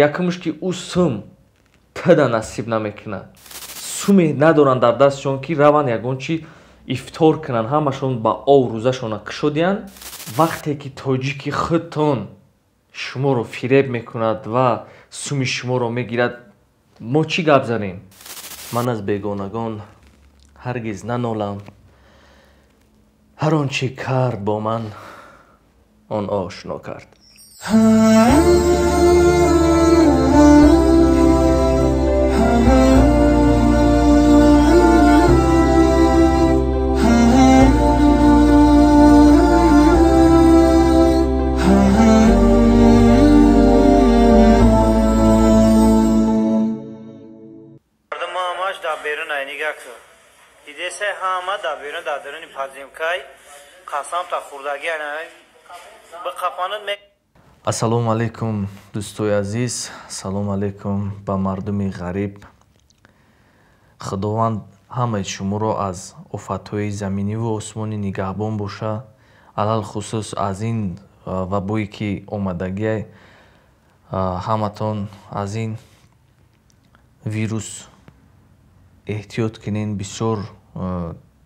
Якумш ки ӯ сум тада насиб намекунад. Суме надоранд дар дастшон ки раванд ягон чи ифтор кунанд, ҳамашон ба ов рӯзашона кушодиянд. Вақте ки тоҷики худтон шуморо фиреб мекунад ва суми шуморо мегирад, мо чӣ гап занем? Ман аз бегонагон ҳаргиз нанолам. Ҳар он чӣ кард бо ман, он ошно кард. Ассалому алайкум, дӯстои азиз. Ассалому алайкум ба мардуми ғариб. Худованд ҳамаи шуморо аз офатҳои заминиву осмонӣ нигаҳбон боша. Алалхусус аз ин вабое ки омадагиай, ҳаматон аз ин вирус эҳтиёт кунен. Бисёр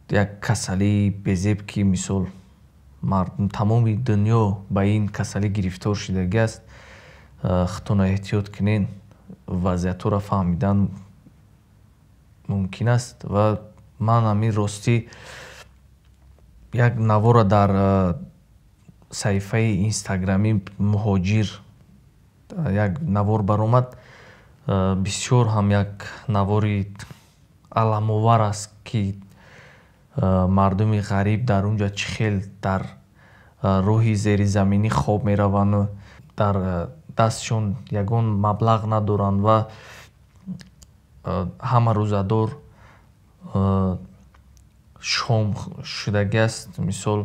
як касалии безеб ки мисол мардум тамоми дунё ба ин касалӣ гирифтор шудагӣ аст. Худтонро эҳтиёт кунен, вазъиятҳоро фаҳмидан мумкин аст. Ва ман ҳамин ростӣ як навора дар саҳифаи инстаграмӣ муҳоҷир як навор баромад. Бисёр ҳам як навори аламовар аст ки мардуми ғариб дар он ҷо чӣ хел дар роҳи зеризаминӣ хоб мераванду дар дастшон ягон маблағ надоранд ва ҳама рӯзадор шом шудагӣ аст. Мисол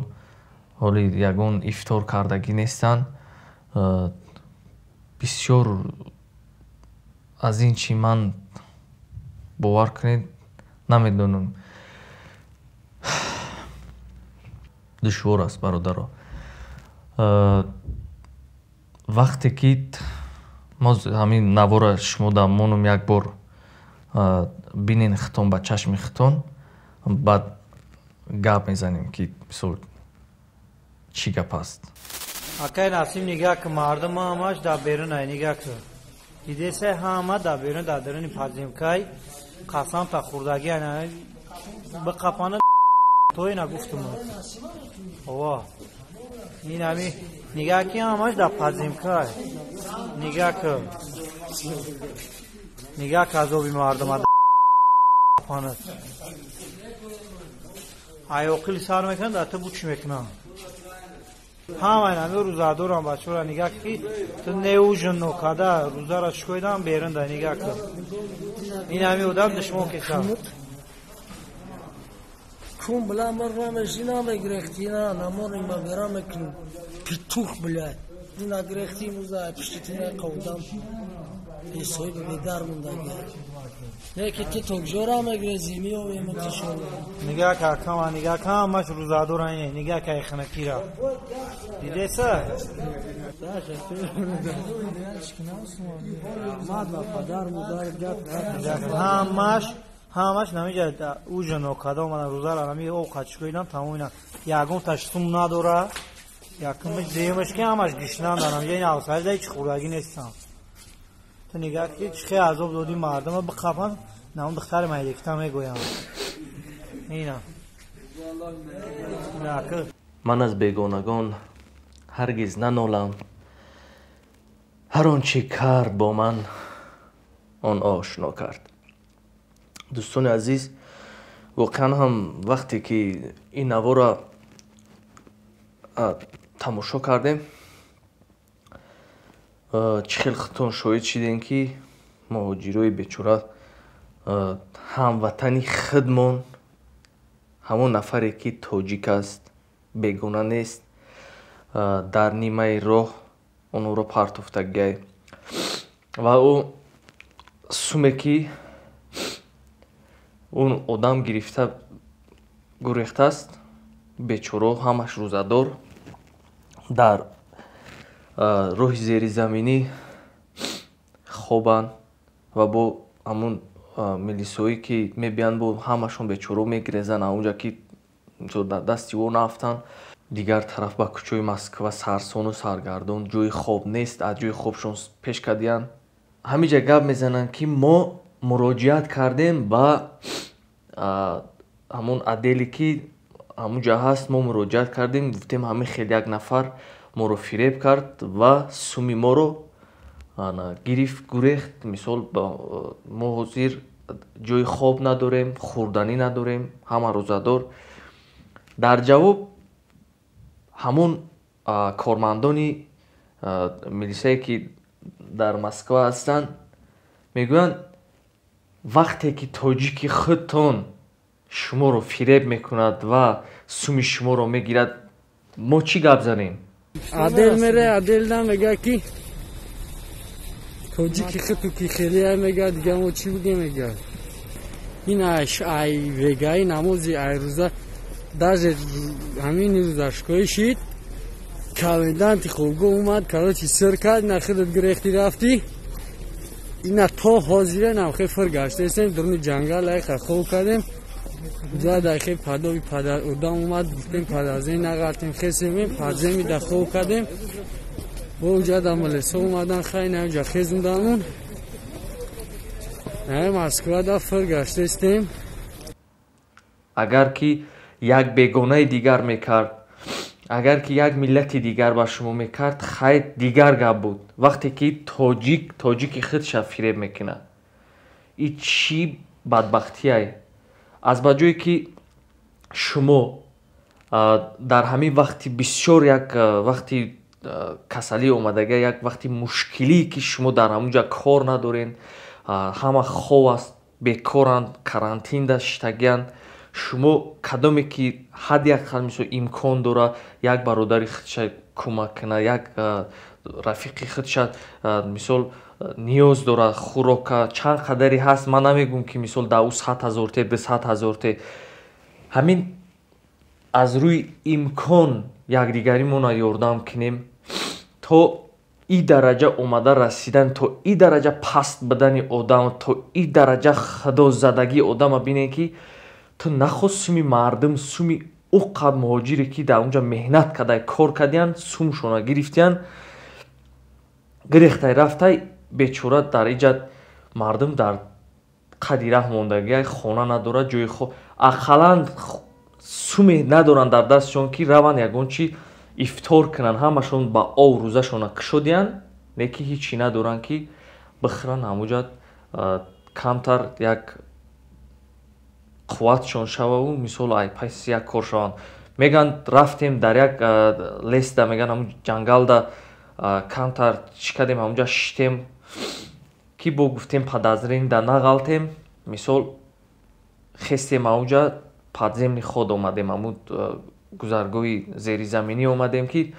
ҳоли ягон ифтор кардагӣ нестанд. Бисёр аз ин чӣ ман бовар кунед намедонам, душвор аст бародаро. Вақте ки мо ҳамин навора шумо дар монум як бор бинен хитон ба чашми хитон, баъд гап мезанем ки мисол чӣ гап аст. Акай Насим, нигаҳ ки мардум ҳамаш дар берун ай, нигаҳ ки дидесай ҳама дар берун, дар даруни подземкай қасам та хӯрдагӣ биқапана то ина гуфтум. Ова ин ҳами нигаҳ ки ҳамаш дар подземкай, нигаҳ ки, нигаҳ ки азоби мардум пана ай оқили сар мекунанд, дар ту бучи мекунанд. Ҳама ин ҳами рӯзадорам бачаҳоро нигаҳ ки ту неужин нокада рӯзаро шикоидам берун да, нигаҳ ки ин ҳами одам душмон кеса. Кун бля, мы рамеши намегрехти, на наморим ба бера мекунем. Петух, блядь. Ина грехти муза, пиштити не қавдам. Бесои бедар мундаги. Не ки ти токжора мегрези, миёвем тишон. Нигаҳ ка акама, нигаҳ ка ҳамаш рӯзадора ине, нигаҳ ка ханакира. Дидеса? Ҳамаш намиҷа ужин окада омадан рӯзара ҳами об қачикоидам тамом ина. Ягон таш сум надора. Якумаш дуюмаш ки ҳамаш гишнандан ҳамиҷа ин ҳавсалида ҳеч хӯрдагӣ нестам. Ту нигаҳ ки чӣ хел азоб додӣ мардума биқапан, наон духтари майдекта мегӯям. Ина. Ман аз бегонагон ҳаргиз нанолам. Ҳар он чӣ кард бо ман, он ошно кард. Дӯстони азиз, воқеан ҳам вақте ки ин навора тамошо кардем, чӣ хел худтон шоҳид шидем ки муҳоҷирои бечора ҳамватани худмон, ҳамон нафаре ки тоҷик аст, бегона нест, дар нимаи роҳ онҳоро партофтагиай ва ӯ суме ки он одам гирифта гурехтааст, бечоро ҳамаш рӯзадор дар роҳи зеризаминӣ хобанд ва бо ҳамун милисоӣ ки мебиёнд, бо ҳамашон бечоро мегирезанд аунҷа, ки дар дасти ӯ наафтанд. Дигар тараф ба кӯчаи Москва сарсону саргардон, ҷои хоб нест, аз ҷои хобшон пеш кардиянд. Ҳамиҷа гап мезананд, ки мо муроҷиат кардем ба ҳамун отделе, ки ҳамунҷа ҳаст. Мо муроҷиат кардем, гуфтем, ҳамин хел як нафар моро фиреб кард ва суми моро гирифт, гурехт. Мисол, мо ҳозир ҷои хоб надорем, хӯрданӣ надорем, ҳама рӯзадор. Дар ҷавоб ҳамун кормандони милисае, ки дар Москва ҳастанд, мегӯянд: вақте ки тоҷики худтон шуморо фиреб мекунад ва суми шуморо мегирад, мо чӣ гап занем? Отдел мере, отдел да мега, ки тоҷики худту ки хеле мега, дига мо чӣ бигем, мега. Ин ай вегаи намози ай рӯза, даже ҳамин рӯзашкоӣ шид, коменданти хобгоҳ омад, короче, сир кард: ина худат гирехти рафтӣ. Ина то ҳозира намхе фир гаштаистем дуруни ҷангал, айха хоб кардем. Ҷадайхе падови падар одам омад, гуфтем падарзен нағалтем, хесемем подземный да хоб кардем. Бо ҷада милисо омадан, хай, наҷа хезундамун. Москва да фир гаштаистем. Агар ки як бегонаи дигар мекард, агар ки як миллати дигар ба шумо мекард, хай, дигар гап буд. Вақте ки тоҷик тоҷики худша фиреб мекунад, и чӣ бадбахтиай? Аз ба ҷое ки шумо дар ҳамин вақти бисёр, як вақти касалӣ омадага, як вақти мушкилие, ки шумо дар ҳамун ҷа кор надорен, ҳама хов аст, бекоранд, карантинда шиштагианд, шумо кадоме ки ҳадди ақал, мисол, имкон дора, як бародари худша кӯмак кунад, як рафиқи худша, мисол, ниёз дорад, хӯрока чанд қадаре ҳаст, ман намегӯм, ки, мисол, да ӯ 100 000 те, 200 000 те, ҳамин аз рӯи имкон якдигаримона ёрдам кунем. То и дараҷа омада расидан, то и дараҷа паст будани одам, то и дараҷа худозадагии одама бинем, ки ту нахост суми мардум, суми ӯ қад муҳоҷире, ки дар онҷа меҳнат кардай, кор кардиянд, сумшона гирифтиянд, гирехтай, рафтай. Бечора дар иҷа мардум дар қади раҳ мондагиай, хона надорад, ҷои хоб, ақаллан суме надоранд дар дастшон, ки раванд ягон чи ифтор кунанд. Ҳамашон ба ов рӯзашона кушодиянд, лекин ҳичи надоранд, ки бихӯранд. Ҳамуҷа камтар як қувватшон шававу, мисол, ай паси як кор шаванд. Мегӯянд, рафтем дар як лесда, мегӯянд, ҳамун ҷангалда камтар чӣ кардем, ҳамунҷа шиштем, ки бо гуфтем подозрение да нағалтем. Мисол, хестем, ҳамунҷа подземный ход омадем, ҳамун гузаргоҳи зеризаминӣ омадем, ки,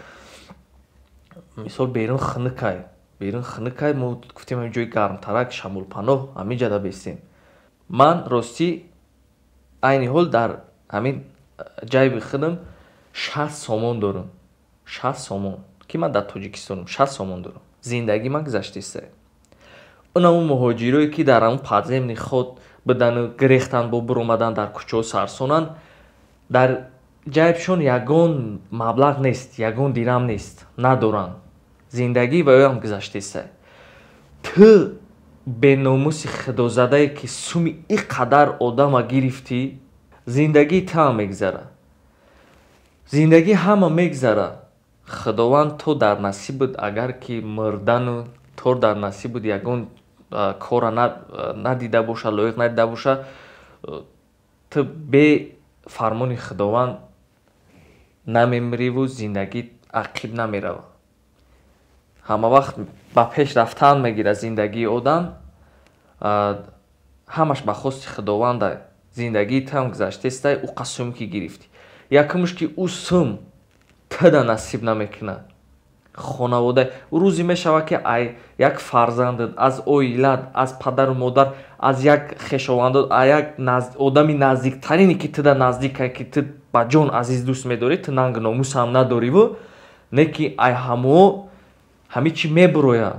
мисол, берун хунукай, берун хунукай. Мо гуфтем, ҳамин ҷои гармтарак, шамолпаноҳ, ҳамин бестем. Ман ростӣ айни ҳол дар ҳамин ҷайби худам 60 сомон дорам, 60 сомон, ки ман дар Тоҷикистонам, 60 сомон дорам, зиндагӣ ман гузаштиста. Унамун муҳоҷирое, ки дар ҳамун подземный ход будану гирехтан, бо биромадан, дар кӯчаҳо сарсонанд, дар ҷайбшон ягон маблағ нест, ягон дирам нест, надоранд, зиндагӣ ва ёам гузаштиста. Ту беномуси худозадае, ки суми ин қадар одама гирифтӣ, зиндагии туам мегузара, зиндагӣ ҳама мегузара. Худованд то дар насиб буд, агар ки мурдану то дар насиб буд, ягон кора надида боша, лоиқ надида боша, ту бе фармони Худованд намемириву зиндагӣ ақиб намерава, ҳама вақт ба пеш рафтан мегирад зиндагии одам. Ҳамаш ба хости Худованда. Зиндагии туам гузаштестай. Ӯ қасум, ки гирифтӣ, якумш, ки ӯ сум туда насиб намекунад. Хонавода рӯзе мешавад, ки ай як фарзандат, аз оилат, аз падару модар, аз як хешовандот, як одами наздиктарине, ки туда наздика, ки ту ба ҷон азиз дӯст медорӣ, ту нангу номусам надориву, не ки ай ҳамо ҳами чӣ мебурояд,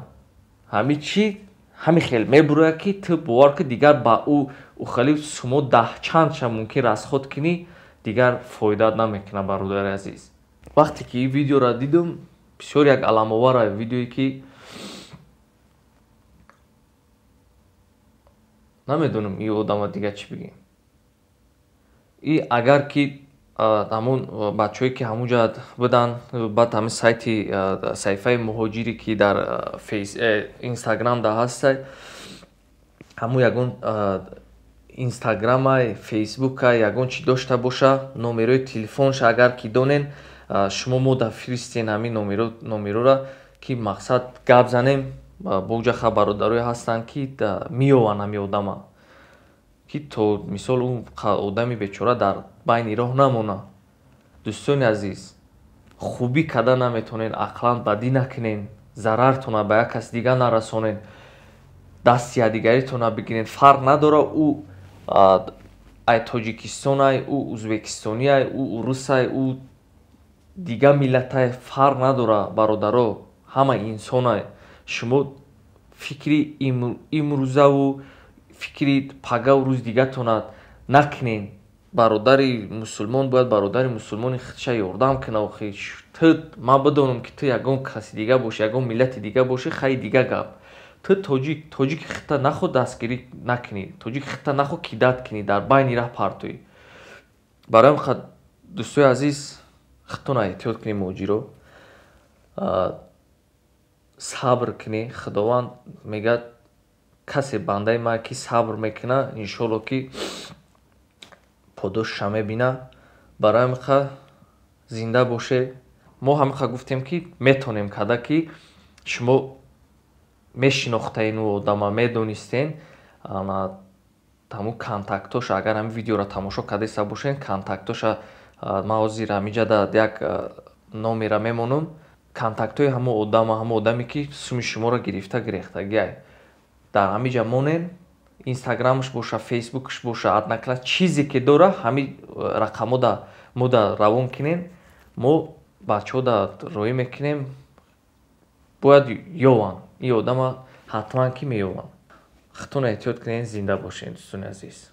ҳами чӣ. Ҳамин хел мебурояд, ки ту бовар ки дигар ба ӯ хеле сумо даҳчандша мумкин расход кунӣ, дигар фоидаат намекунад, бародари азиз. Вақте ки ин видеоро дидум, бисёр як аламовара видеое, ки намедонам ин одама дигар чӣ бигем. И агар ки ҳамун бачаҳое, ки ҳамунҷа буданд, баъд ҳамин сайти саҳифаи муҳоҷире, ки дар Инстаграм да ҳастай, ҳамун ягон Инстаграмай, Фейсбукай, ягон чӣ дошта боша, номерои телефонша агар ки донен, шумо мо да фиристен ҳамин номерора, ки мақсад гап занем. Боҷаха бародарое ҳастанд, ки меёванд ҳамин одама, ки то мисол ӯ одами бечора дар байни роҳ намонад. Дӯстони азиз, хубӣ карда наметонен, ақлан бадӣ накунен, зарартона ба як кас дигар нарасонен, дасти якдигаритона бигирен. Фарқ надора ӯ ай тоҷикистонай, ӯ ӯзбекистониай, ӯ урусай, ӯ дигар миллатай, фарқ надора, бародаро, ҳама инсонай. Шумо фикри имрӯзаву фикри пагаву рӯзи дигартона накунен. Бародари мусулмон бояд бародари мусулмони худша ёрдам кунад. Охи ту ман бидонам, ки ту ягон каси дига бошӣ, ягон миллати дига бошӣ, хай дига гап. Ту тоҷик, тоҷики худта нахо дастгирӣ накунӣ, тоҷики худта нахо кидать кунӣ, дар байни раҳ партоӣ. Барои ҳам дӯстои азиз, худтона эҳтиёт кунед, муҳоҷиро, сабр кунед. Худованд мегӯяд, касе бандаи ман, ки сабр мекунад, иншоалло, ки подошша мебинад. Барои ҳамин зинда боше. Мо ҳамин гуфтем, ки метонем карда, ки шумо мешинохтаен ӯ одама, медонистен ҳамун контактоша. Агар ҳамин видеоро тамошо кардаиста бошен, контактоша ман ҳозир ҳаминҷа як номера мемонам, контактҳои ҳамун одама, ҳамун одаме, ки суми шуморо гирифта гирехтагиай, дар ҳаминҷа монен. Инстаграмаш боша, Фейсбукаш боша, Однокласс, чизе ки дора, ҳамин рақамҳо да мо да равон кунем, мо бачаҳо да роҳӣ мекунем. Бояд ёванд ин одама, ҳатман ки меёванд. Худтона эҳтиёт кунед, зинда бошед, дӯстони азиз.